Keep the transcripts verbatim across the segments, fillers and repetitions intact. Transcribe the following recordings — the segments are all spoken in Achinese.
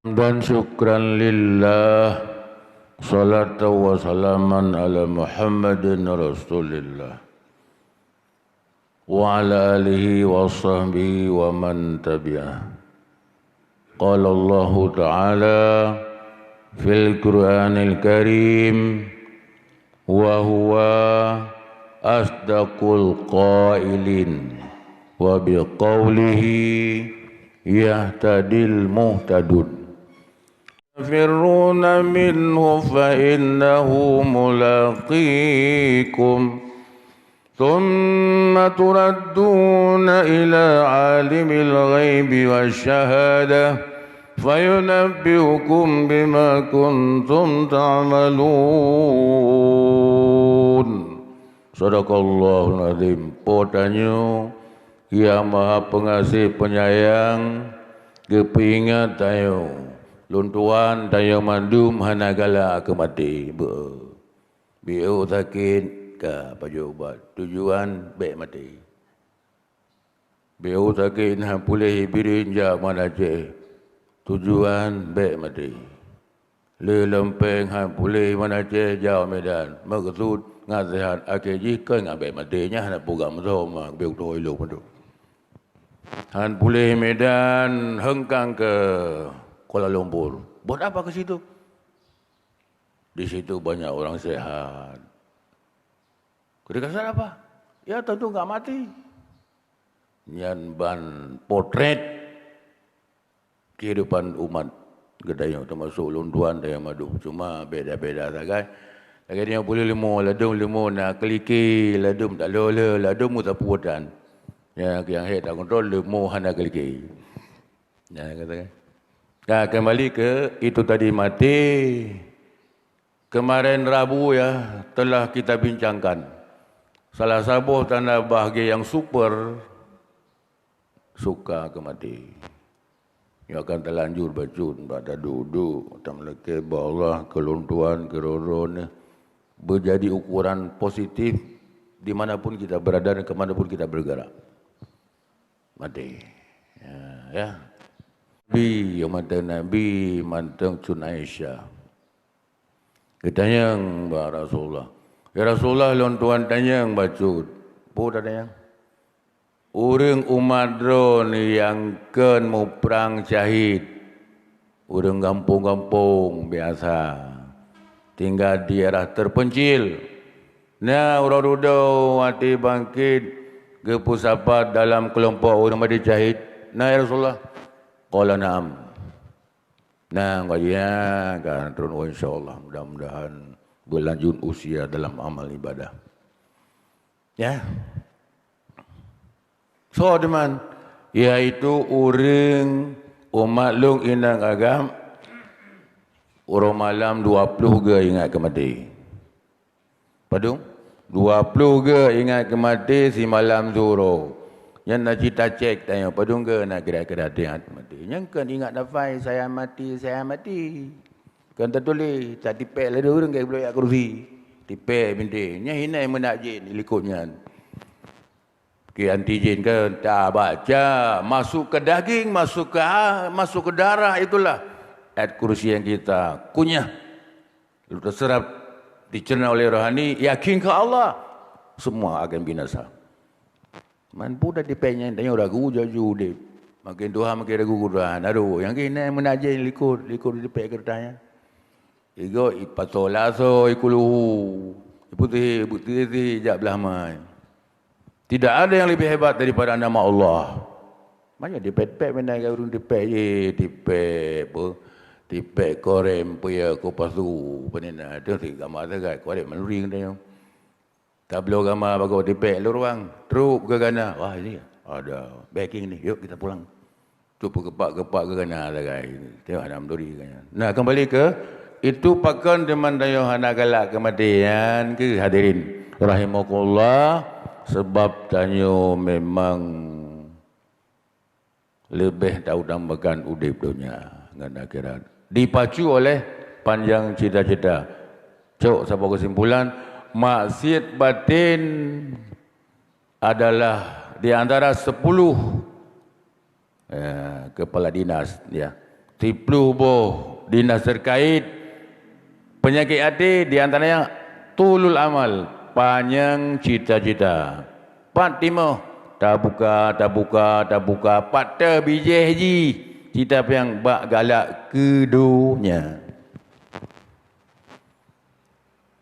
Hamdan syukran lillah, salatan wa salaman ala Muhammadin Rasulillah, wa ala alihi wa sahbihi wa man tabi'ah. Qala Allahu ta'ala fil Qur'anil Karim, wa huwa asdaqul qailin, wa biqaulihi yahtadil muhtadun. Tafirruna minhu fa innahu mulaqikum, thumma turadduna ila alimil ghaibi wasyahadah, fayunabbiukum bima kuntum ta'malun. Sadaqallahul azim. Po tanyoe, Yang Maha Pengasih Penyayang, geupeuingat tanyoe, lôn tuan tanyoe mandum hana galak keu maté. Beu. Biôh sakét ka pajoh ubat. Tujuan bék maté. Biôh sakét hana puléh bireuen jak Banda Aceh. Tujuan bék maté. Le lom péng hana puléh Banda Aceh jak Medan. Meukeusut ngat seuhat, akhé jih kon ngat bék maté, nyan hana peugah meusom, biôh tuho ilong mandum. Hana puléh Medan, heungkang keu Kuala Lumpur. Buat apa ke situ? Di situ banyak orang sehat. Ketika saya apa? Ya, tentu nggak mati. Nyan ban potret kehidupan umat geutanyoe, termasuk lôn tuan tanyoe mandum. Cuma beda-beda sagai. Lagèe nyoe puléh leumo, ladôm leumo na keulike, ladôm tak lheueh-lheueh, ladôm meusapeue tan. Nyang, nyang hék takontrol, leumo hana keulike. Nah, kata kan. Nah, kembali ke itu tadi, maté. Kemarin Rabu, ya, telah kita bincangkan. Salah saboh tanda bahagia yang super, suka keu maté. Nyoe akan talanjut bacut bak taduek-duek, tameulakèe bak Allah keu lôn tuan, keu droeneuh, beujadi ukuran positif di mana pun kita berada dan ke mana pun kita bergerak. Maté. Ya, ya. Nabi, umat Nabi mantong Cun Aisyah. Geutanyong bak Rasulullah, "Ya Rasulullah, lôn tuan tanyong bacut." Peue tatanyong? Ureueng umat droeneuh nyang kheun muprang syahid, ureueng gampông-gampông biasa, tinggal di daerah terpencil. Na uroe dudoe watèe bangkét geupeusapat dalam keulompok ureueng maté syahid? Na, ya Rasulullah. Qala, "Na'am." Nah, kajian ka teurimong, insya Allah. Mudah-mudahan berlanjut usia dalam amal ibadah. Ya. Soe teuma? Yaitu ureueng umat lôn inong agam, uroe malam dua ploh geu ingat keu maté. Padum? Dua ploh geu ingat keu maté simalam siuroe. Nyan na cit tacek tanyoe, padum geu na kira-kira ingat keu maté. Nyang kheun ingat lafai, "Saya mati, saya mati." Kheun tatuléh, tatipék lé ureueng keu bloe jak keurusi. Tipék bintéh. Nyan hina meunak jén likot nyan. Ke antigen kan, tabaca, masuk ke daging, masuk ke a-, masuk ke darah, itulah ayat kursi yang kita kunyah. Lalu terserap, dicerna oleh rohani, yakin ke Allah, semua akan binasa. Man pun dah dipék nyan, tanyoe ragu jaju udép. Makin tuha makin ragu Quran. Aduh, nyang keunan meunak jén likot, likot dipék keureutah nyan. Igo ipasoe lasoe, ikuluhu, iputih, iputih jak blah mai. Tidak ada yang lebih hebat daripada nama Allah. Maknanya dipet-pet meunan ureueng dipet ye, dipet apa, dipet korem, apa ya, kupasu, apa ni na, tu si gama sagai, korem manuri kata nyo. Tabloe gama bagoe dipet lôn ruang, trok geugana. Wah, ini ada backing ni, yuk kita pulang. Tu peugepak-gepak geugana sagai. Tengok hana meuturi geugana. Nah, kembali ke itu pakon teuma tanyoe hana galak keu maté nyan keuh hadirin rahimakumullah, sebab tanyoe memang leubeh tautamakan udeb donya ngon akhirat. Dipacu oleh panjang cita-cita. Cok saboh kesimpulan, maksiet batin adalah di antara sepuluh, eh, kepala dinas, ya. Siploh boh dinas terkait penyakit até, di antaranya tulul amal, panyang cita-cita. Pat timoh, tabuka, tabuka, tabuka, pat teuh bijéh jih cita piang bak galak keu donya.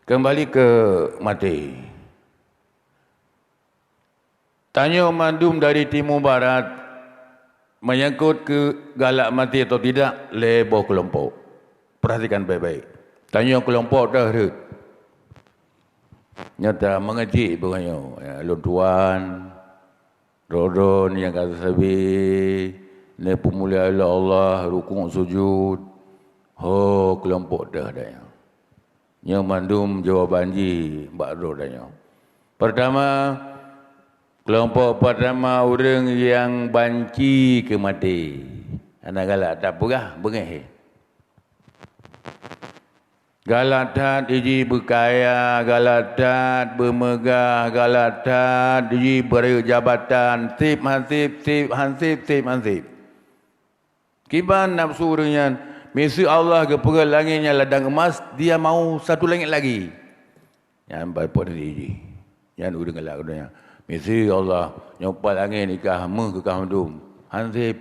Kembali ke maté. Tanyoe mandum dari timu barat, menyangkut keu galak maté atau tidak, lhée boh keulompok. Perhatikan baik-baik. Tanyoe keulompok teuh rhot. Nyata meungeucik beungoh nyoe, ya, lôn tuan, droe-droe nyang ka sabe, neupeumulia lé Allah, rukuk sujud, ho keulompok teuh daya. Nyoe mandum jawaban jih bak droe tanyoe. Pertama, keulompok pertama ureuëng nyang banci keu maté. Hana galak tapeugah beungéh. Galak that jih beukaya, galak that beumeugah, galak that jih beureuek jabatan, seb han seb, seb han seb, seb han seb. Kiban nafeusu ureuëng nyan, miseue Allah geupeugét langét nyan ladang emas, dia mau satu langét lagi. Nyan bai pot jih. Nyan ureuëng galak keu donya. Miseue Allah, nyoe pat langét nikah meuh keu kamoe dum. Han seb.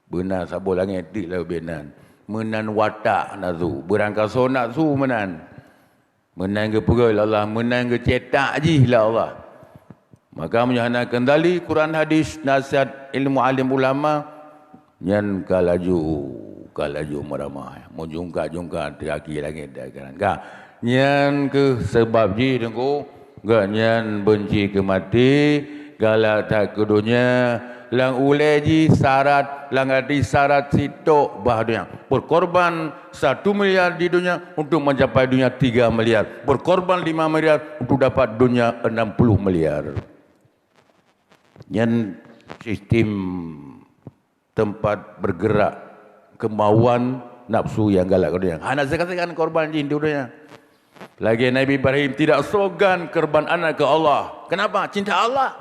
Beuna saboh langét tiek lam ubé nan. Meunan watak nafeusu, beurangkasoe nafeusu meunan. Meunan geupeugét lé Allah, meunan geucetak jih lé Allah. Maka meunyoe hana kendali Quran hadis, nasihat ilmu alim ulama, nyan ka laju, ka laju meuramah. Meujungkat-jungkat kaki langét dan ka. Nyan keuh sabab jih teungku, gobnyan beunci keu maté, galak that keu donya, lam ulée jih syarat, lam até syarat sitok bah donya. Berkorban satu miliar di dunia untuk mencapai dunia tiga miliar. Berkorban lima miliar untuk dapat dunia enam puluh miliar. Nyan sistem tempat bergerak kemauan nafsu nyang galak keu donya. Hana sagan-sagan korban jih untuk donya. Lagée Nabi Ibrahim tidak sogan korban anak keu Allah. Kenapa? Cinta Allah.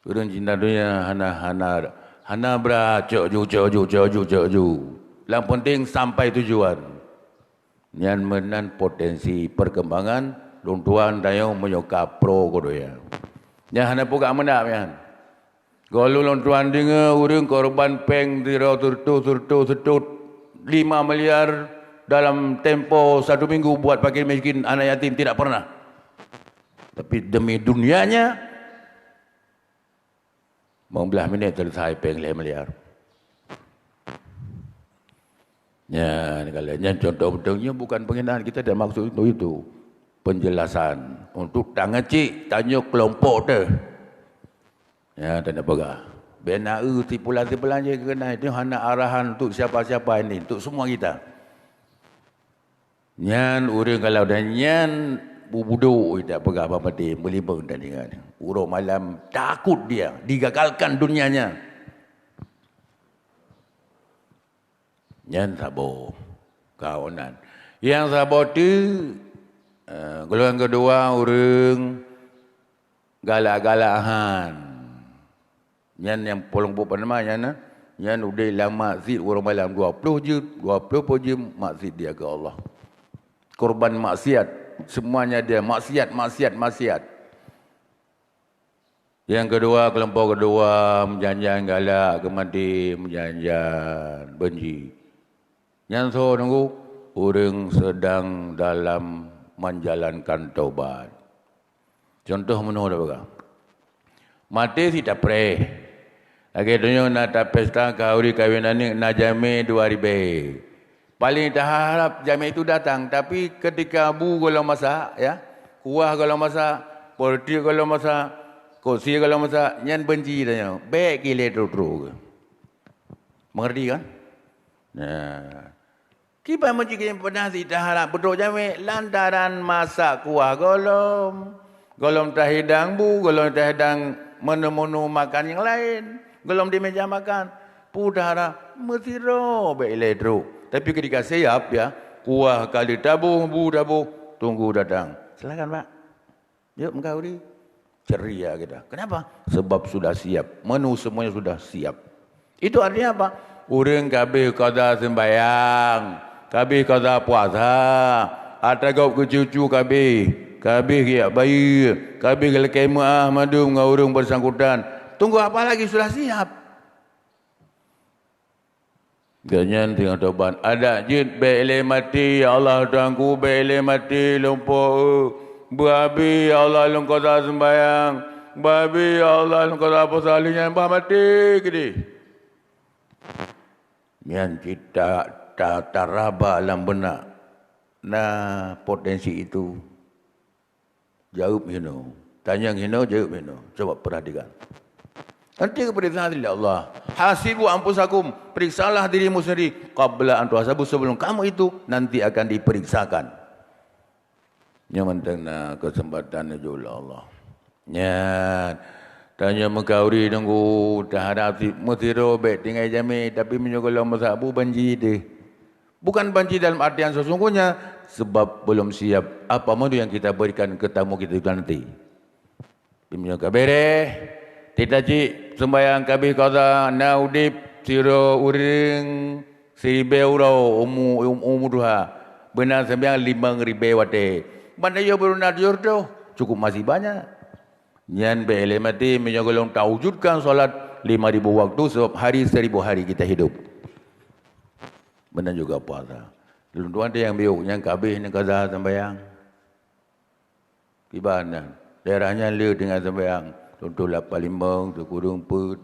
Ureuëng cinta donya hana, hana, hana brat cok ju, cok ju, cok ju, cok ju. Yang penting sampai tujuan. Nyan meunan potensi perkembangan lôn tuan tanyoe meunyoe ka pro keu donya. Nyan hana peugah meunan nyan. Gohlom lôn tuan deungoe ureuëng korban péng sidroe seureutôh, seureutôh, seureutôh lima miliar dalam tempo satu minggu buat fakir miskin, anak yatim, tidak pernah. Tapi demi dunianya, lima belas minit selesai péng lhée miliar. Nyan, kalau nyan contoh beutôi, nyoe bukan penghinaan, kita tidak maksud untuk itu. Penjelasan untuk tangeucik tanyoe kelompok teuh. Ya, tanda peugah. Bena eu sipulan-sipulan je keukeuna itu hana arahan untuk siapa-siapa ini, untuk semua kita. Nyan ureuëng kalau dan nyan bubudok tak peugah bak maté, meulimong dan ingat. Uroe malam takut dia, digagalkan dunianya. Nyan saboh kaonan. Yang saboh tu, eh, golongan kedua ureuëng galak-galak han. Nyan nyang polong buet panama nyan, nyan udeb lam masjid uroe malam dua puluh jeuem, dua puluh peuet jeuem masjid dia keu Allah. Korban maksiat, semuanya dia maksiat, maksiat, maksiat. Yang kedua, kelompok kedua, meujanjan galak keu maté, meujanjan beunci. Nyan soe teungku? Ureuëng sedang dalam menjalankan taubat. Contoh meunoe tapeugah. Maté sit tapreh. Lagée tanyoe na tapesta khanduri kawin aneuëk na jamé dua ribée. Paling taharab jamé itu datang, tapi ketika bu gohlom masak, ya, kuah gohlom masak, portiek gohlom masak, kosie gohlom masak, nyan beunci tanyoe. Bék ilée trok-trok. Mengerti kan? Nah, kiban meucikém peudah sit taharab peutrok jamé lantaran masak kuah gohlom, gohlom tahidang bu, gohlom tahidang menu-menu makan nyang laén, gohlom di meja makan. Peue taharab meusidroe bék ilée trok. Tapi ketika siap, ya, kuah ka lheueh taboh, bu taboh, tunggu datang. Silakan, Pak. Yuk, meukauri. Ceria kita. Kenapa? Sebab sudah siap. Menu semuanya sudah siap. Itu artinya apa? Ureuëng ka habéh qadha seumbahyang, ka habéh qadha puasa, atra gob keu cucu ka habéh, ka habéh geujak bayeue, ka habéh geulakée meuáh mandum ngon ureuëng bersangkutan. Tunggu apa lagi, sudah siap. Gobnyan teungoh tobat, adak jeuet bék lé maté, "Ya Allah, Tuhanku, bék lé maté lôn po eu. Beuabi, ya Allah, lôn qadha seumbahyang. Beuabi, ya Allah, lôn qadha puasa." Lheueh nyan bah maté keudeh. Nyan cit ta-, ta-, taraba lam beunak na potensi itu. Jaweueb hinoe. Tanyong hinoe, jaweueb hinoe. Coba perhatikan. Nanti geupeuriksa lé Allah. "Hasibu anfusakum, periksalah dirimu sendiri, qabla an tuhasabu, sebelum kamu itu nanti akan diperiksakan." Nyoe mantong na keuseumpatan neujok lé Allah. Nyan, tanyoe meukauri deungon taharap si-, meusidroe bék tinggai jamé, tapi meunyoe gohlom meusabu banci deh. Bukan banci dalam artian sesungguhnya, sebab belum siap apa menu yang kita berikan ke tamu kita itu nanti. Meunyoe ka béréh, tita cit seumbahyang ka habéh qadha, na udeb sidroe ureuëng siribée uroe umu, um, umu tuha, beuna seumbahyang limong ribée watée. Ban na yoh beuruna tujoh reutôh, cukup masih banyak. Nyan bék lé maté meunyoe gohlom tawujudkan salat lima ribu waktu, sebab hari seribu hari kita hidup. Meunan juga puasa. Lôn tuan nyang biôk nyang ka habéh nyang qadha seumbahyang. Kiban nyan, daerah nyan le tinggai seumbahyang, contoh lapan limong, sikureueng peuet.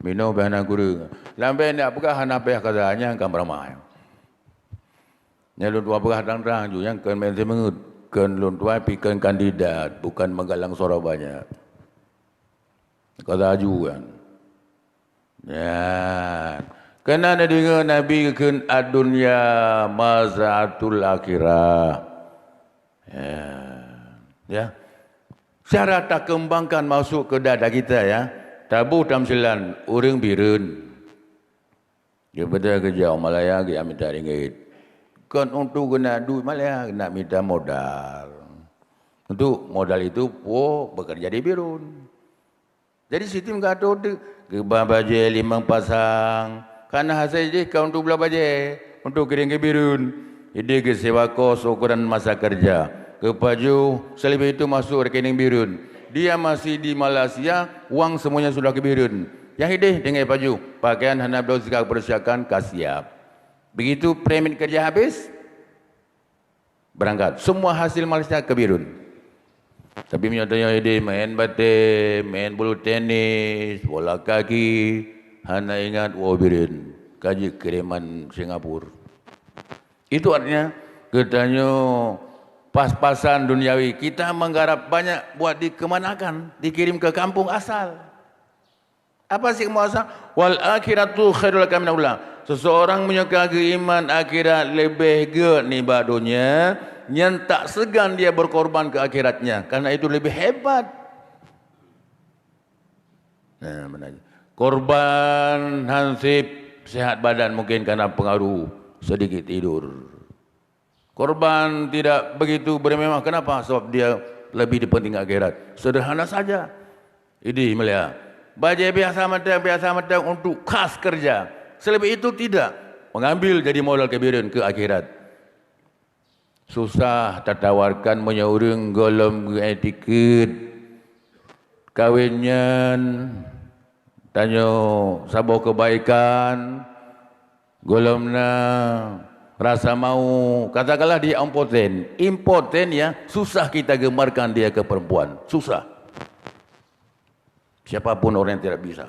Minoe pih hana kureueng. Lam bée nak peugah hana payah qadha, nyan ka meuramah. Nyan lôn tuan peugah trang-trang ju, nyan kheun main seumeungeut, kheun lôn tuan pih kheun kandidat, bukan meugalang suara banyak. Qadha ju kan. Nyan. Keunan neudeungoe Nabi geukheun, "Ad-dunya mazra'atul akhirah." Ya. Ya. Cara takeumbangkan masuk ke dada kita, ya. Taboh tamsilan ureuëng bireuen. Geupeugah keujak u Malaya geujak mita ringgit. Kon untuk geunak duit Malaya, geunak mita modal. Untuk modal itu puwoe bekerja di bireuen. Jadi sistem ka atoe teuk, geuba bajée limong pasang, kana hase jih ka untuk bloe bajée, untuk kirim keu bireuen. Ideh geusewa kos ukuran masa kerja, geupajoh, seleubeh itu masuk rekening bireuen. Dia masih di Malaysia, wang semuanya sudah keu bireuen. Nyang ideh tinggai pajoh, pakaian hana bloe, sigoe peusiapkan ka siap. Begitu permit kerja habis, berangkat. Semua hasil Malaysia keu bireuen. Tapi meunyoe tanyoe ideh main batée, main bulu tenis, bola kaki, hana ingat woe bireuen, ka jeuet kiriman Singapura. Itu artinya geutanyoe pas-pasan duniawi, kita menggarap banyak buat dikemanakan, dikirim ke kampung asal. Apa sih muasa? "Wal akhiratu khairul laka minal ula." Seseorang meunyoe ka geuiman akhirat leubeh gét nibak donya, nyan tak segan dia berkorban ke akhiratnya, karena itu lebih hebat. Nah, benar. Korban hansip sehat badan mungkin karena pengaruh sedikit tidur. Korban tidak begitu bermewah. Kenapa? Sebab dia lebih dipentingkan akhirat. Sederhana saja. Ideh mulia. Bajée biasa mantong, biasa mantong untuk khas kerja. Seleubeh itu tidak. Mengambil jadi modal keu bireuen keu akhirat. Susah tatawarkan meunyoe ureuëng gohlom geuetiket. Kawen nyan tanyoe saboh kebaikan, gohlom na rasa mau, katakanlah dia impoten. Impoten ya, susah kita gembarkan dia ke perempuan. Susah. Siapapun orang yang tidak bisa.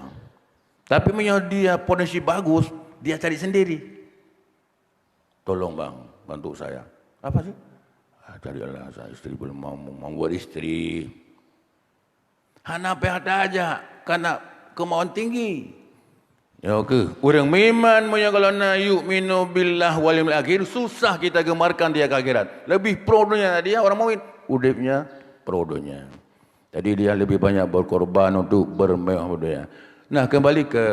Tapi meunyoe dia potensi bagus, dia cari sendiri. "Tolong bang, bantu saya." "Apa sih?" "Ah, carilah saya istri, belum mau, mau buat istri." Hana payah tajak, karena kemauan tinggi. Ya, oke. Ureuëng meuiman meunyoe kalau na yu'minu billah wal yaumil akhir, susah kita gembarkan dia ke akhirat. Lebih pro dunia dia orang mukmin. Udebnya pro dunia. Jadi dia lebih banyak berkorban untuk bermewah dunia. Nah, kembali ke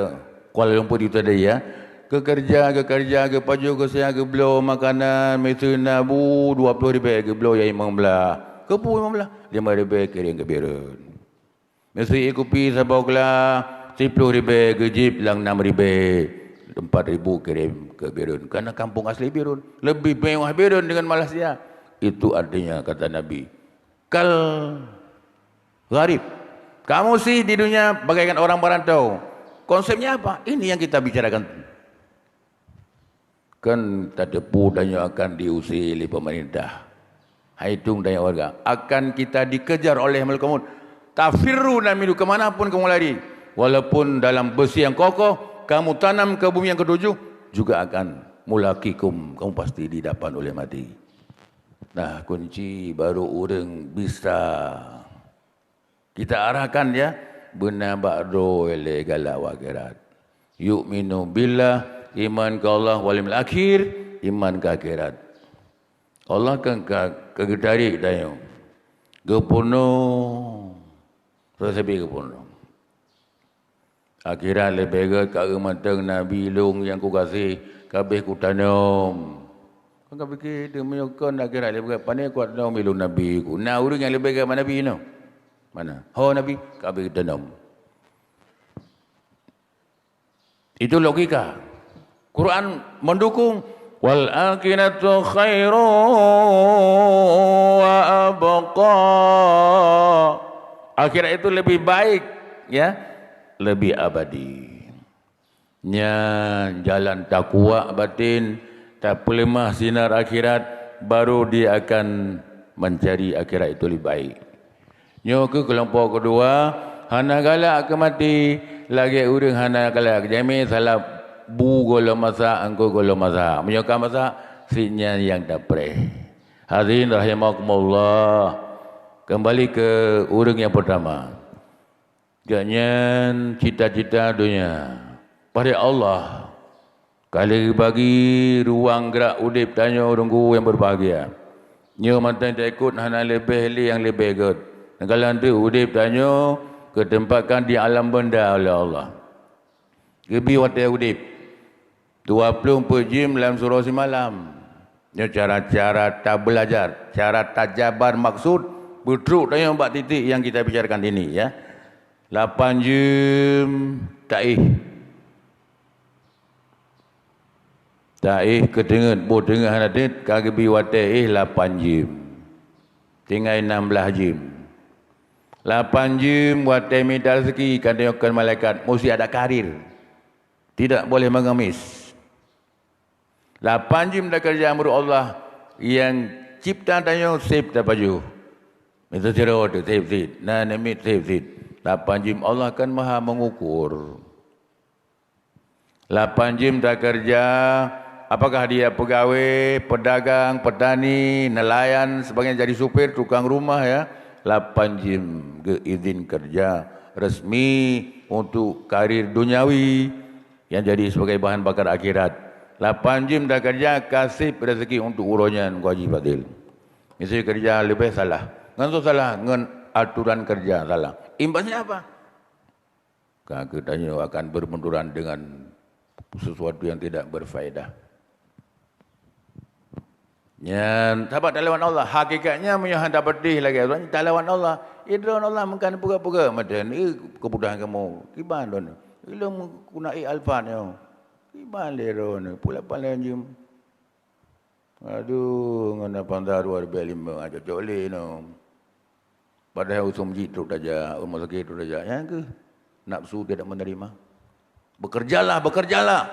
Kuala Lumpur itu tadi ya. Kekerja, kekerja, kepajoh, kesehatan, kebloe makanan, miseue nabu dua puluh ribée, kebloe ya lima belas. Kepu lima belas, lima ribée kirim ke bireuen. Miseue kupi saboh geula, Siploh ribèe geujib lam nam ribèe, empat ribu kirém keu Bireuen. Karena kampung asli Bireuen. Lebih mewah Bireuen dengan Malaysia. Itu artinya, kata Nabi, kal gharib. Kamu sih di dunia bagaikan orang merantau. Konsepnya apa? Ini yang kita bicarakan. Kan tateupeue tanyoe akan diusé lé pemerintah. Hai tueng tanyoe warga, akan kita dikejar oleh malaikat maut. Tafirruna minhu, ke mana pun kamu lari. Walaupun dalam besi yang kokoh, kamu tanam ke bumi yang ketujuh, juga akan mulaqikum, kamu pasti didapat oleh mati. Nah, kunci baru ureueng bisa kita arahkan dia beuna bak droe lé galak u akhirat. Yu'minu billah, iman keu Allah, wal yaumil akhir, iman keu akhirat. Allah kan ka, ka geutarék tanyoe. Geupeurunoe, sabe-sabe geupeurunoe. Akhirat leubeh gét ka eu mantong nabi lôn nyang kugaséh ka abéh kutanom. Kan ka pike, "Deuh meunyoe kon akhirat leubeh gét, pane kutanom ilôn nabi ku?" Na ureueng nyang leubeh gét bak nabi nyoe? Mana? Ho nabi, ka abéh kutanom. Itu logika. Quran mendukung, "Wal akhiratu khairu wa abqa." Akhirat itu lebih baik, ya, lebih abadi. Nyan jalan takuak batin, tapeuleumah sinar akhirat, baru dia akan mencari akhirat itu lebih baik. Nyoe keuh keulompok keudua, hana galak keu maté, lagée ureuëng hana galak keu jamé, salah bu gohlom masak, eungkôt gohlom masak. Meunyoe ka masak, sit nyan nyang tapreh. Hadirin rahimakumullah. Kembali ke ureuëng nyang pertama. Gobnyan cita-cita donya. Padahai Allah ka lheueh bagi ruang gerak udeb tanyoe, ureuëng guru nyang berbahagia. Nyoe mantong taikot hana leubeh lé nyang leubeh gét. Nyang kalon teuk udeb tanyoe geuteumpatkan di alam benda oleh Allah. Geubri watée udeb dua ploh peuet jeuem lam siuroe simalam. Nyoe cara-cara tabeulajar, cara tajabar maksud, beutrok tanyoe bak titik nyang kita bicarakan ini, ya. Lapan jeuem taéh. Taéh keuteungeut, boh teungeut hana teungeut, ka geubri watée éh lapan jeuem. Tinggai nam blaih jeuem. Lapan jeuem watée mita rezeki, ka tanyoe kheun malaikat, musti ada karir. Tidak boleh mengemis. Lapan jeuem takeureuja meunurot Allah nyang cipta tanyoe seb tapajoh. Mita sidroe teuh seb sit, na namiet seb sit. Lapan jeuem Allah kan maha mengukur. Lapan jeuem takeureuja, apakah dia pegawai, pedagang, petani, nelayan, sebagainya, jadi supir, tukang rumah, ya. Lapan jeuem geuizin keureuja resmi untuk karir duniawi. Nyang jadi sebagai bahan bakar akhirat. Lapan jeuem takeureuja ka seb rezeki untuk uroe nyan, Haji Fadil. Miseue keureuja leubeh salah. Ngon soe salah? Ngon aturan keureuja salah. Imbasnya apa? Ka geutanyoe akan berbenturan dengan sesuatu yang tidak berfaedah. Nyan, sabab talawan Allah. Hakikatnya, meunyoe hana tapatéh lagée droeneuh, talawan Allah. Eh, droeneuh Allah meukan peugah-peugah, "Meuteun, eh, keupudahan kamoe. Kiban droeneuh? Ilong kuna ék Alphard nyoe. Kiban lé droeneuh? Pula paléng jeuem." Aduh, ngon Avanza dua ribu lima aja cocok lé nyoe. Padahai useueng jih trok tajak, rumah sakit trok tajak. Nyan keuh nafsu tidak menerima. Bekerjalah, bekerjalah.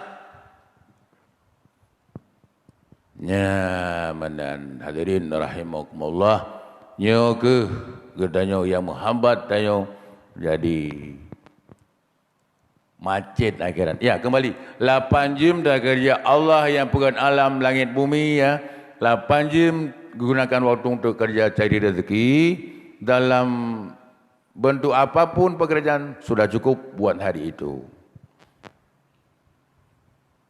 Nya meunan, hadirin rahimakumullah. Nyoe keuh geutanyoe nyang meuhambat tanyoe jadi macet akhirat. Ya, kembali. Lapan jeuem takeureuja Allah nyang peugöt alam langét bumi, ya. Lapan jeuem gunakan waktu untuk kerja cari rezeki dalam bentuk apapun pekerjaan sudah cukup buat hari itu.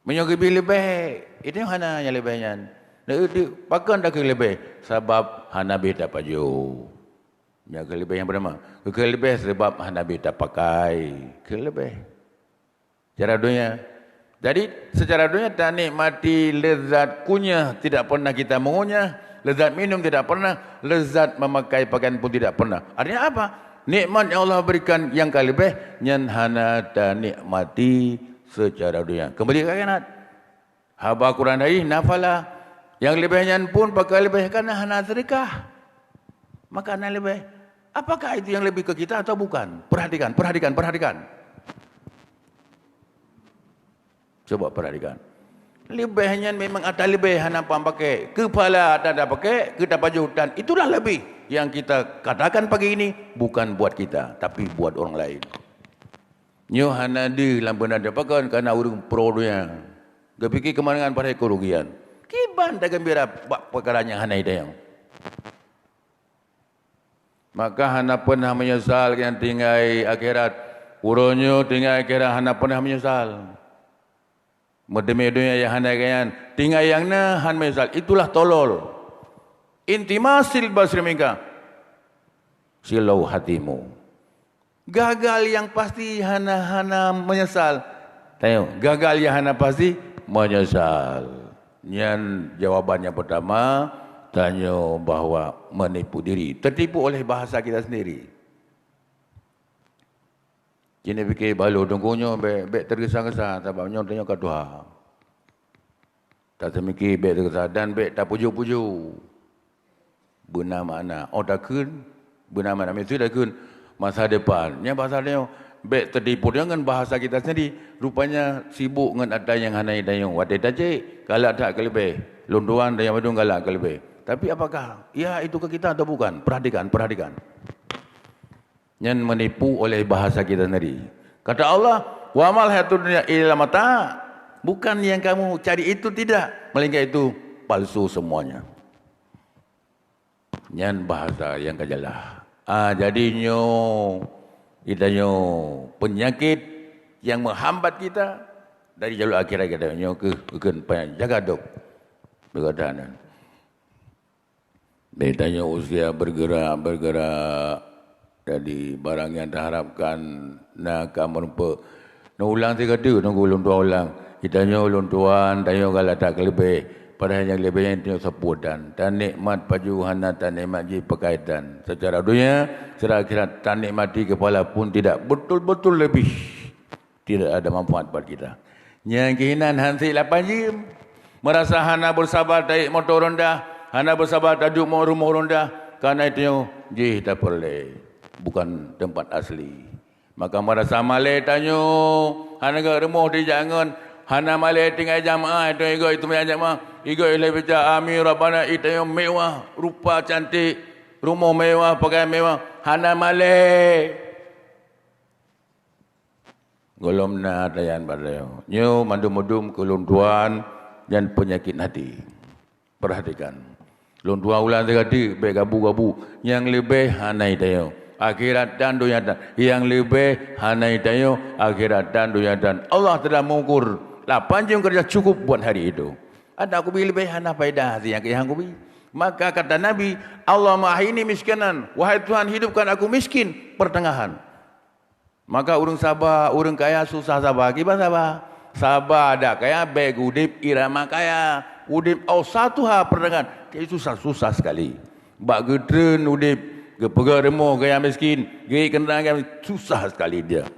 Meunyoe geubri leubeh, itu hana nyang leubeh nyan. Pakon takheun leubeh? Sabab hana beh tapajoh. Nyan keuh leubeh nyang pertama. Keuh leubeh sabab hana beh tapakai. Keuh leubeh. Secara dunia. Jadi, secara dunia tanikmati lezat kunyah tidak pernah kita mengunyah, lezat minum tidak pernah, lezat memakai pakaian pun tidak pernah. Artinya apa? Nikmat nyang Allah berikan nyang ka leubeh nyan hana tanikmati seucara dunia. Keumbali keu akhirat. Haba Quran hai nafala, nyang leubeh nyan pun pakon leubeh, karena hana seudeukah. Maka hana leubeh. Apakah itu yang lebih ke kita atau bukan? Perhatikan, perhatikan, perhatikan. Coba perhatikan. Leubeh nyan memang ata leubeh hana pam pakai. Keu phala ata dah pakai, keu tapajoh tan. Itulah lebih yang kita katakan pagi ini bukan buat kita, tapi buat orang lain. Nyoe hana deuh lam beuna teuh pakon, karena ureuëng pro donya. Geupike keumangan padahai keurugian. Kiban tageumbira bak peukara nyang hana idayang. Maka hana peunah meunyeusal nyang tinggai akhirat. Uroe nyoe tinggai akhirat hana peunah meunyeusal. Meuteumé donya nyang hana geuyan, tinggai nyang na hana meunyeusal. Itulah tolol. Intimasil basri minka. Silau hatimu. Gagal nyang pasti hana, hana meunyeusal. Tanyoe, gagal nyang hana pasti meunyeusal. Nyan jawaban nyang pertama, tanyoe bahwa menipu diri, tertipu oleh bahasa kita sendiri. Cine pike balo teungku nyoe bèk, bèk teugesa-gesa sabab nyoe tanyoe ka tuha. Taseumiki bèk teugesa dan bèk tapujoe-pujoe. Beuna makna, oh takheun, beuna makna miseue takheun masa depan. Nyang bahasa tanyoe bèk teutipu ngon bahasa kita sendiri. Rupanya sibuk ngon ata nyang hana tanyoe. Watèe tacek, galak that keuleubeh. Lôn tuan dan nyang mandum galak keuleubeh. Tapi apakah ya itu ke kita atau bukan? Perhatikan, perhatikan. Nyan menipu oleh bahasa kita sendiri. Kata Allah, "Wa mal hayatud dunya illa mata." Bukan yang kamu cari itu tidak, melainkan itu palsu semuanya. Nyan bahasa nyang ka jelas. Ah, jadi nyoe, kita nyoe penyakit yang menghambat kita dari jalur akhirat kita nyoe keuh, keuh payah jaga dok. Beugata nyan. Di tanyoe usia bergerak, bergerak. Jadi barang nyang taharapkan na ka meurumpok. Neulang sigoe teuk nunggu lôn tuan ulang. Di tanyoe lôn tuan, tanyoe galak that keuleubeh. Padahai nyang leubeh nyan tanyoe seupôt dan tanikmat pajoh hana tanikmat jih pakaitan. Secara dunia, secara akhirat tanikmati kepala pun tidak betul-betul lebih. Tidak ada manfaat buat kita. Nyang keuhinan hansik lapan jeuem. Merasa hana beusaba taék moto ronda, hana beusaba taduek mo rumoh ronda, karena itu jih tapeureulée bukan tempat asli. Maka merasa malée tanyoe, hana gét rumoh dijak ngon, hana malée tinggai jamaah, itu igoe itu jamaah, igoe lé baca amin rabbana, itu mewah, rupa cantik, rumoh mewah, pakaian mewah, hana malée. Gohlom na tayan bak tanyoe. Nyoe mandum-mandum keu lôn tuan nyan peunyakét hati. Perhatikan. Lôn tuan ulang sigoe teuk, bék gabu-gabu. Nyang leubeh hana itanyoe, akhirat dan donya tan. Nyang leubeh hana itanyoe, akhirat dan donya tan. Allah Taala mengukur lapan jeuem kerja cukup buat hari itu. Ada kubi leubeh hana faedah hati nyang keu nyang kubi. Maka kata Nabi, "Allahumma ahyini miskinan." Wahai Tuhan, hidupkan aku miskin, pertengahan. Maka ureuëng saba, ureuëng kaya susah saba. Kiban saba? Saba adak kaya bék udeb irama kaya. Udeb ausatuha pertengahan. Jadi susah, susah sekali. Bak geutreun udeb, geupeugah rumoh gaya miskin, geuék keundaraan gaya miskin, susah sekali dia.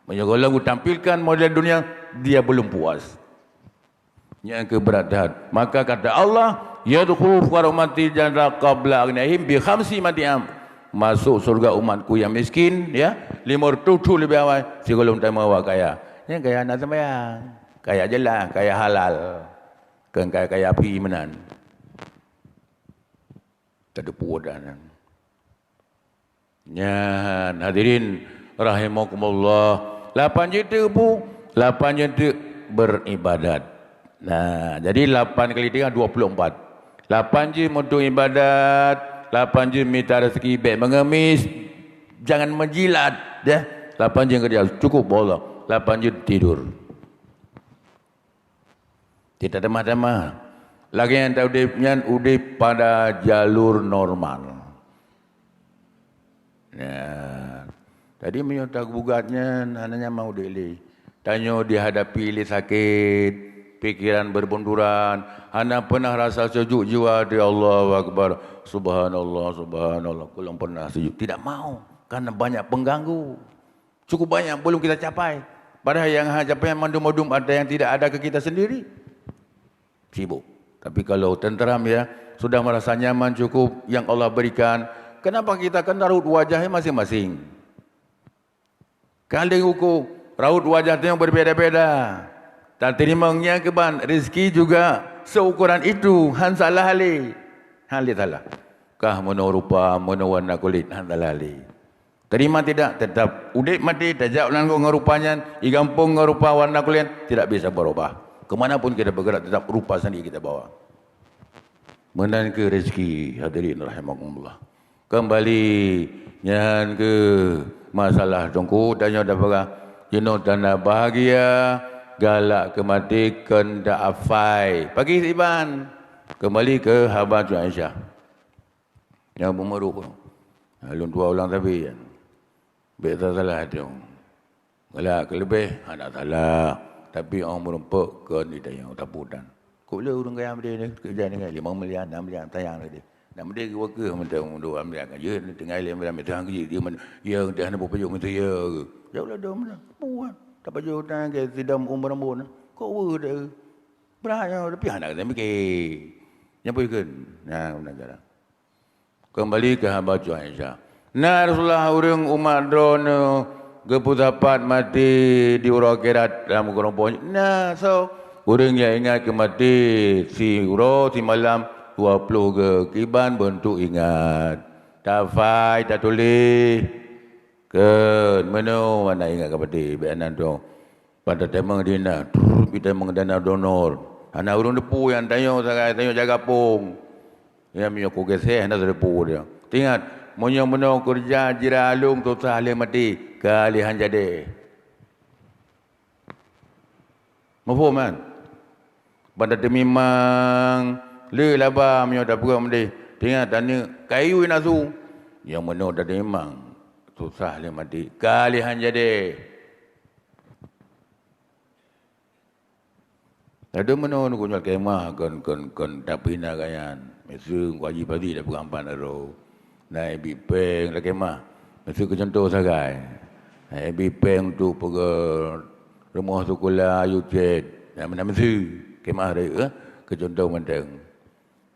Meunyoe gohlom tampilkan model dunia, dia belum puas. Nyang keu brat that. Maka kata Allah, "Yadkhulu fuqara ummati jannata qabla aghniyahim bi khamsi mi'ati am." Masuk surga umatku yang miskin, ya, lima ratus thon leubeh awai sigohlom teuma awak kaya. Nyang kaya hana sembahyang. Kaya jeulaih, kaya halal. Keu kaya, kaya api meunan. Teudepu dah nyan. Nyan, hadirin rahimakumullah. Lapan jeuet teuk pu, lapan jeuet teuk beribadat. Nah, jadi lapan kali tiga, dua puluh empat. Lapan jeuet untuk ibadat, lapan jeuet mita rezeki, bék mengemis, jangan menjilat, ya. Lapan jeuet kerja, cukup bak Allah. Lapan jeuet tidur. Tidak tamah-tamah. Lagée nyang taudeb nyan udeb pada jalur normal. Ya. Jadi meunyoe tagugat nyan hana nyaman udeb lé. Tanyoe dihadapi lé sakét, pikiran berbunturan, hana pernah rasa sejuk jiwa di Allahu Akbar. Subhanallah, subhanallah. Kulong pernah sejuk. Tidak mau. Karena banyak pengganggu. Cukup banyak belum kita capai. Padahal yang hana capai mandum-mandum ada yang tidak ada ke kita sendiri. Sibuk. Tapi kalau tenteram ya, sudah merasa nyaman cukup yang Allah berikan, kenapa kita kan raut wajahnya masing-masing? Kali uku, raut wajah tanyoe berbeda-beda. Tateurimong nyang keuban, rezeki juga seukuran itu, han salah lé. Han lé salah. Kah meunoe rupa, meunoe warna kulit, han salah lé. Terima tidak, tetap udép maté, tajak u langkong ngon rupa nyan, igampông ngon rupa warna kulit, tidak bisa berubah. Kemanapun kita bergerak, tetap rupa sendiri kita bawa. Meunan keuh rezeki, hadirin rahimakumullah. Kembali nyan keuh masalah teungku, tanyoe dah peugah, jinoe tanda bahagia, galak keu maté, kheun ta afai. Pagi Iban, kembali keu haba Aisyah. Nyang beumeurôh. Lôn tuwa ulang sabe nyan. Bék salah tu. Galak keu leubeh, hana salah. Tapi 'oh meurumpok kon di tanyoe taputan. Kok le ureueng kaya meudeh ni, keureuja dengan limong miliar, nam miliar, sayang tadi. Nak meudeh geuwoe keuh mantong dua miliar kan. Ya, tinggai lé miliar, meutuah keu dia, dia, dia hana bupajoh meutuah ya. Ya Allah, dua miliar. Buat. Tak pajoh utang ke, sidang umur rambut. Kok weueh dah. Berat ya, tapi hana kena mikir. Nyang pun ikut. Nah, benar jalan. Kembali ke haba Aisyah. Na Rasulullah, ureueng umat droeneuh geupeusapat maté di uroe akhirat lam keureumpok. Na, so, ureueng nyang ingat keu maté si uroe si malam dua ploh geu kiban beuntuk ingat. Tafai tatuléh. Kheun, meunoe hana ingat keu maté, bék hana dong. Ban tateumong di na, truk, tateumong dana donor. Hana ureueng teupeu nyan, tanyoe sagai, tanyoe jaga pong. Ya, meunyoe ku geuseh, hana teupeu dia. Ingat, meunyoe meunoe keureuja jira lôn susah lé maté, ka lé han jadi. Muphom kan? Ban tateumimang, le laba meunyoe tapeugah meudeh. Ingat, taneuk kayu nasu. Nyang meunoe tateumimang, susah lé maté, ka lé han jadi. Ladôm meunoe neukunyueng kemah kon, kon, kon tapina kayan. Miseue Teungku Haji Fadli tapeugah empat uroe. Na ibi péng lam kemah. Miseue keu cuntoh sagai. Na ibi péng untuk peugöt rumoh sikula ayu cét. Na meunan miseue kemah rayeuk, eh, keu cuntoh mantong.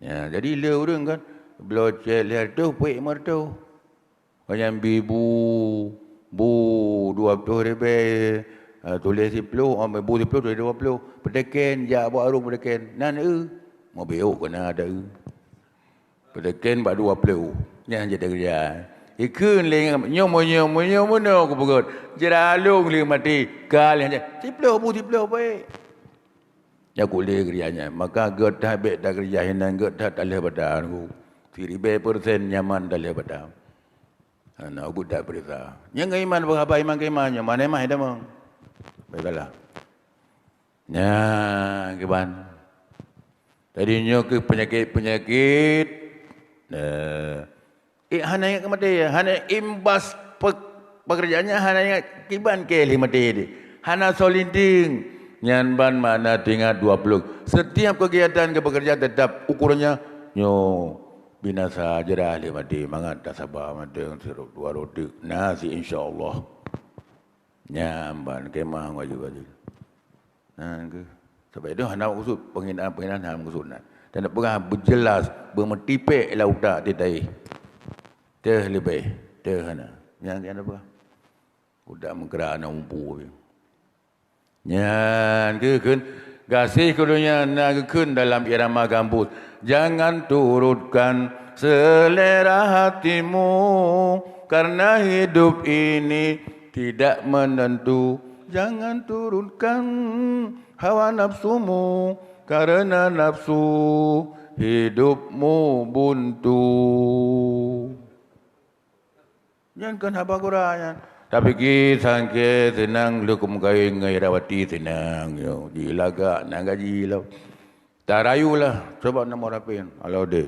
Ya, jadi le ureueng kan, bloe cét lhèe reutôh, peuék limong reutôh. Nyan bi bu, bu dua ploh ribèe, eh, tuléh siploh, oh, bu siploh tuléh dua ploh. Peuteken, jak bak warông peuteken. Nan eu, meubiôk keunan ada eu. Peuteken bak dua ploh. Nyan jadi keureuja. Ikheun lé nyoe, meunyoe, meunyoe, meunyoe kupeugöt. Jira lôn lé maté. Ka lé nyan. Siploh bu siploh baik. Nyan keu lé keureuja nyan. Maka geuh that bèk takeureuja hinan, geuh that talheueh bata. Siribèe persen nyaman talheueh bata. Hana ubit that peuriksa. Nyang keu iman, beuhaba iman keu iman, nyoe mana mah itamong. Baiklah. Nyan kiban. Jadi nyoe keuh peunyakét-peunyakét, eh, eh, hana ingat keu maté, hana imbas pe-, pekerjaannya, hana ingat kiban keu lheueh maté deh. Hana soe linting. Nyan ban makna teuingat dua ploh. Setiap kegiatan keu pekerjaan tetap ukurannya nyoe. Binasa jira lheueh maté, mangat tasaba mantong sirot dua rot teuk. Na si insya Allah. Nyan ban kemah wajib-wajib. Nyan keuh. Sabab itu hana maksud penghinaan-penghinaan hana maksud nyan. Dan peugah beujeulaih, beumeutipék lam utak teuh taéh. Teuh leubeh, teuh hana. Nyan, nyan peugah. Utak meukeurah na umpu. Nyan keuh kheun, gaséh keu donya na geukheun dalam irama gambus. Jangan turutkan selera hatimu, karena hidup ini tidak menentu. Jangan turutkan hawa nafsumu, karena nafsu hidupmu buntu. Nyan kon haba gura nyan. Tapike sangke seunang leukom kawin ngon Irawati seunang nyoe. Jilagak na gaji lom. Tarayulah, coba nomor H P nyan. Halo, Dek.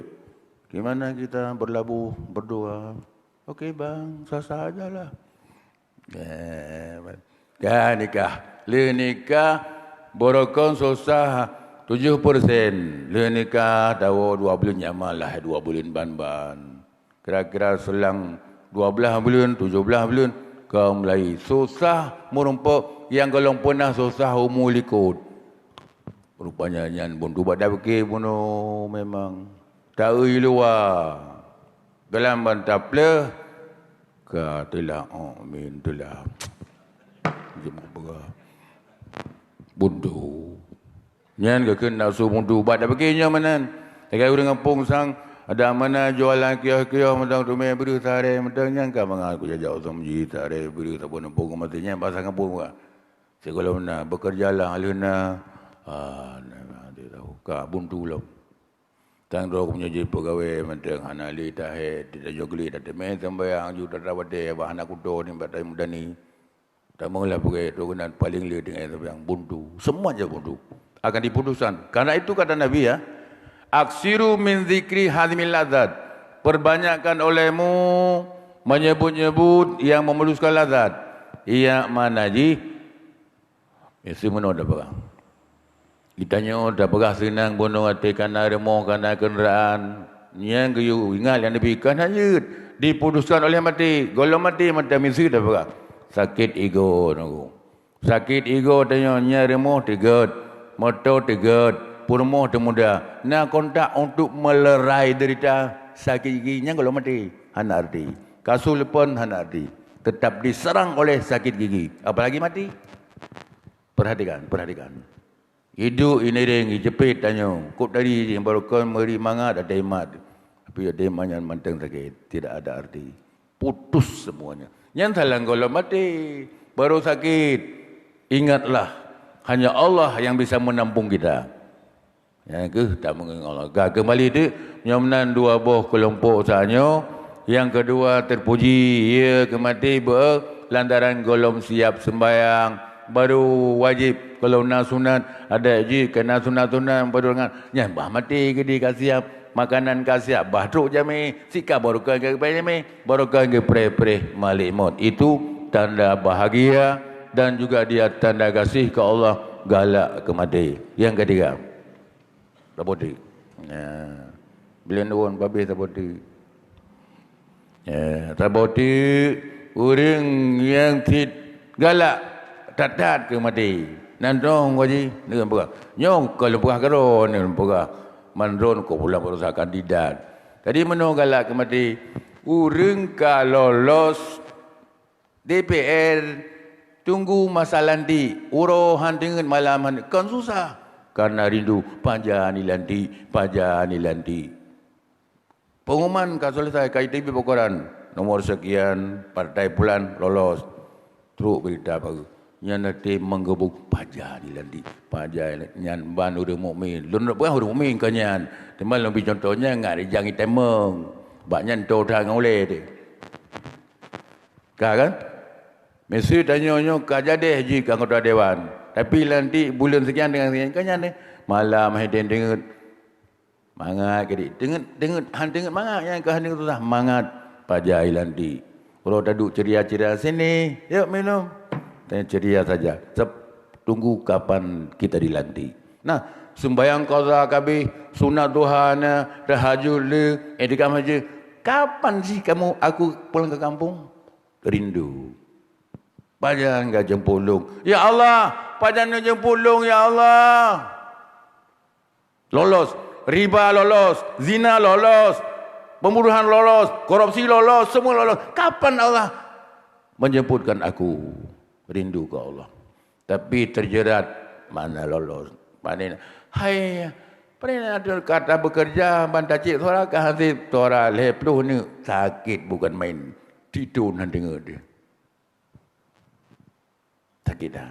Gimana kita berlabuh berdua? Oke, Bang, sah-sah ajalah. Eh, ka nikah. Lheueh nikah, beurukon susah tujoh persen. Lheueh nikah, tawoe dua buleuen nyaman lah, dua buleuen ban-ban. Kira-kira selang Dua blaih buleuen, tujoh blaih buleuen, ka mulai susah meurumpok nyang gohlom peunah susah umu likot. Rupanya nyan buntu bak tapike bunoe memang. Taeu luwa. Dalam ban tapleueh, ka teulah, oh, min teulah. Jeuet meupeugah. Buntu. Nyan geukheun nafeusu buntu. Bak tapike nyoe meunan. Lagèe ureueng gampông sang, adak mana jualan kios-kios mantong teumé breuh saharé mantong nyan ka mangat kujak-jak u meuseujid saharé breuh saboh neupông u meuseujid nyan basa gampông ka. Sigohlom na, beukeureujalah lheueh na. Ah, na, na, na, ka buntu lom. Tang droe meunyoe jeuet peugawée mantong hana lé tahé, di tanyoe geuléh tateumé sambayang ju tata watée bah hana kuto nibak tamu dani. Tamong lah peugawée tu keunan paléng lé tinggai sambayang buntu. Semua je buntu. Akan diputuskan. Karena itu kata Nabi ya, "Aksiru min zikri hadimil lazat." Perbanyakkan olehmu menyebut-nyebut yang memutuskan lazat. Iya mana jih? Biasa meunoe tapeugah. Geutanyoe tapeugah seunang bunoe até kana rumoh, kana keundaraan. Nyang geuyue ingat lé Nabi kana jeuet diputuskan oleh maté. Gohlom maté mantong miseue tapeugah. Sakét igoe nunggu. Sakét igoe tanyoe nyang rumoh teugét, moto teugét, peurumoh teumuda. Na kontak untuk melerai derita sakét gigi nyang gohlom maté. Hana arti. Kasus leupon hana arti. Tetap diserang oleh sakét gigi. Apalagi maté. Perhatikan, perhatikan. Iduek inireng ijeuet tanyoe. Kok tadi jih baroekon meuri mangat ada imat. Tapi ada imat nyan mantong sakét, tidak ada arti. Putus semuanya. Nyan salah gohlom maté. Baru sakét. Ingatlah, hanya Allah yang bisa menampung kita. Nyang keuh tameungeung Allah. Ka keumbali teuk, nyoe meunan dua boh keulompok saat nyoe. Nyang keudua teupuji, ié keu maté beu lantaran gohlom siap seumbahyang, baru wajéb gohlom na sunat, adak jih keu na sunat-sunat baru nyan, nyan bah maté keudeh ka siap, makanan ka siap, bah trok jamé, sikap baroekon geupreh jamé, baroekon geupreh-preh malék mot. Itu tanda bahagia dan juga dia tanda gaséh keu Allah galak keu maté. Nyang keutiga. Saboh teuk. Ya. Bilén lôn babeh saboh teuk. Ya, saboh teuk ureueng nyang cit galak that-that keu maté. Nan dong gaji, nyoe peugah. Nyoe ka lôn peugah keudroe, nyoe lôn peugah. Mandron keu pulang berusaha kandidat. Jadi meunoe galak keu maté, ureueng ka lolos D P R, tunggu masa lantik, uroe han teungeut malam han, kon susah. Karena rindu, pajan ilantik, pajan ilantik. Pengumuman ka selesai, ka iteubiet bak koran, nomor sekian, partai pulan lolos. Trok berita baru. Nyan até menggebu pajan ilantik, pajan ilantik. Nyan ban ureueng mukmin. Lôn peugah ureueng mukmin ka nyan. Teuma lôn bri contoh nyan ngat rijang itamong. Bak nyan toe that ngon ulée teuh. Ka kan? Miseue tanyoe nyoe ka jadeh jih keu anggota dewan. Tapi lantik buleuen sekian dengan sekian, kan nyan deh. Malam hai den deungeut. Mangat keu dik. Deungeut, deungeut, han deungeut mangat nyang keu han deungeut susah. Mangat pajan ilantik. Uroe taduek ceria-ceria sini. Yuk minum. Tanya ceria saja. Seb-, tunggu kapan kita dilantik. Nah, sembahyang qadha kabeh, sunat duha na, tahajud le, iktikaf masjid. Kapan sih kamu aku pulang ke kampung? Rindu. Pajan ka jemput lôn. Ya Allah, pajan ka jemput lôn, ya Allah. Lolos, riba lolos, zina lolos, pembunuhan lolos, korupsi lolos, semua lolos. Kapan Allah menjemputkan aku? Rindu ke Allah. Tapi terjerat, mana lolos. Mana, hai, pernah ada kata bekerja, ban tacit suara ka hasil suara lhèe ploh neuk. Sakit bukan main. Tidur nan dengar dia. Sakit dah.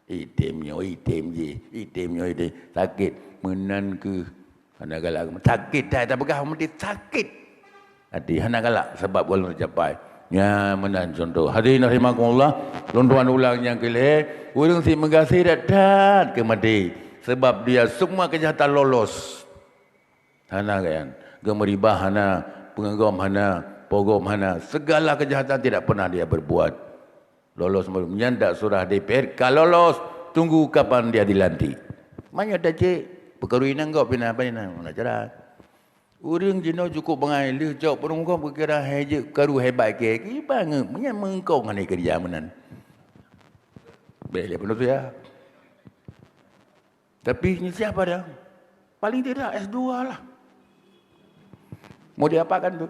Item nyoe, item jih. Item nyoe, item. Sakit. Meunan keuh. Hana galak. Sakit dah, tak peugah meuti sakit. Hati hana galak sebab golom teucapai. Nya meunan contoh. Hadirin rahimakumullah, lôn tuan ulang nyang keu lhèe, ureueng si meugaséh that-that keu maté. Sebab dia semua kejahatan lolos. Hana kan? Geumeuribah hana, peungegom hana, pogom hana, segala kejahatan tidak pernah dia berbuat. Lolos nyan dak surah D P R, ka lolos, tunggu kapan dia dilantik. Manyot dah cek, peukarui nangkok pinah apa ni, mana cara? Ureuëng jinoe cukup bangai lheueh cok peurumoh gob kira hai jeuet karu hebat keu, kiban ngeut meunyan meungkong hana keureuja meunan. Bèk lé peunutôh ya. Tapi nyoe siapa dah? Paling tidak S dua lah. Mau diapakan tu?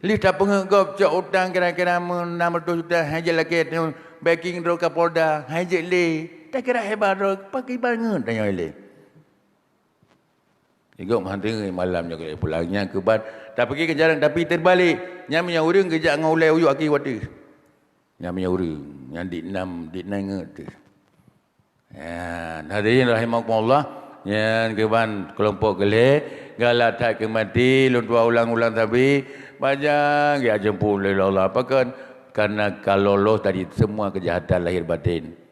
Lheueh tapeungeuet gob cok utang kira-kira enam ratus juta, hai jeuet lakèe backing droe Kapolda, hai jeuet lé. Takira hebat droe, pakiban ngeut tanyoe lé. Igok meuhanteuet malam nyoe keuh pulang nyang keuban. Tapike keu jalan tapi teubalek. Nyan meunyoe ureuëng geujak ngon ulèe uyuek aki watèe. Nyan meunyoe ureuëng nyang dik nam dik nam ngeut teuh. Ya, hadirin rahimakumullah, nyan keuban kelompok keulhèe, galak that keu maté, lôn tuan ulang-ulang sabe, pajan geujak jemput lé Allah. Pakon? Karena ka lolos dari semua kejahatan lahir batin.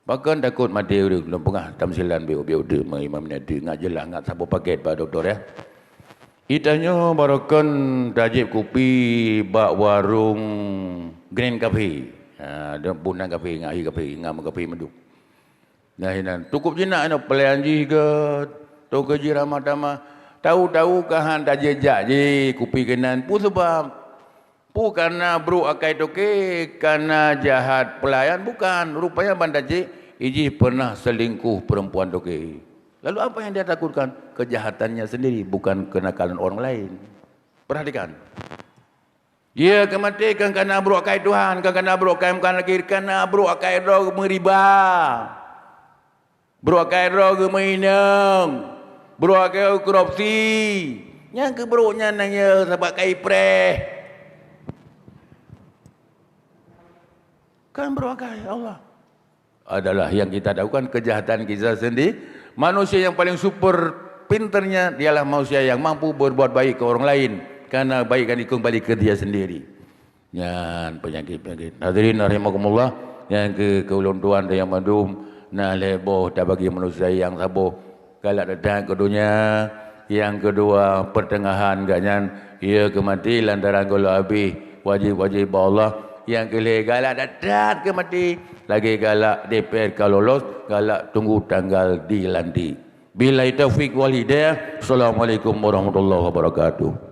Pakon takot maté ureuëng, lôn peugah tamsilan biôk-biôk teuk, Imam Nawawi, ngat jeulaih, ngat saboh pakèt bak doktor, ya. Itanyoe baroekon tajép kupi bak warong Grand Cafe. Ha, dan bunan kafe, ngat ahi kafe, ngat meukafe mandum. Nah, inan cukup jinak inoe pelayan jih gèt, toke jih ramah tamah. Tahu-tahu ka han tajejak jih kupi keunan. Peue sabab? Peue karena brôk akai toke, karena jahat pelayan? Bukan. Rupanya ban tajép, ijih pernah selingkuh perempuan toke. Lalu apa yang dia takutkan? Kejahatannya sendiri, bukan kenakalan orang lain. Perhatikan. Ya, keu maté kan kana brôk akai Tuhan, kan kana brôk akai muka nakir, kana brôk akai droe meuriba. Brôk akai droe geumeuinong, brôk akai korupsi. Nyang keu brôk nyan nang ya sabab kai preh. Kan brôk akai Allah. Adalah yang kita lakukan kejahatan kita sendiri. Manusia yang paling super pinternya dialah manusia yang mampu berbuat baik ke orang lain karena baik akan dikembali ke dia sendiri. Nyan penyakit-penyakit. Hadirin rahimakumullah, nyang keu keu ulôn tuan nyang mandum, na lhèe boh tabagi manusia nyang saboh. Galak datang ke dunia, nyang keudua pertengahan gobnyan, ia keu maté lantaran gohlom habéh wajéb-wajéb bak Allah. Nyang keulhèe galak datang keu maté, lagèe galak D P R ka lolos, galak tunggu tanggal dilantik. Billahi taufik wal hidayah. Assalamualaikum warahmatullahi wabarakatuh.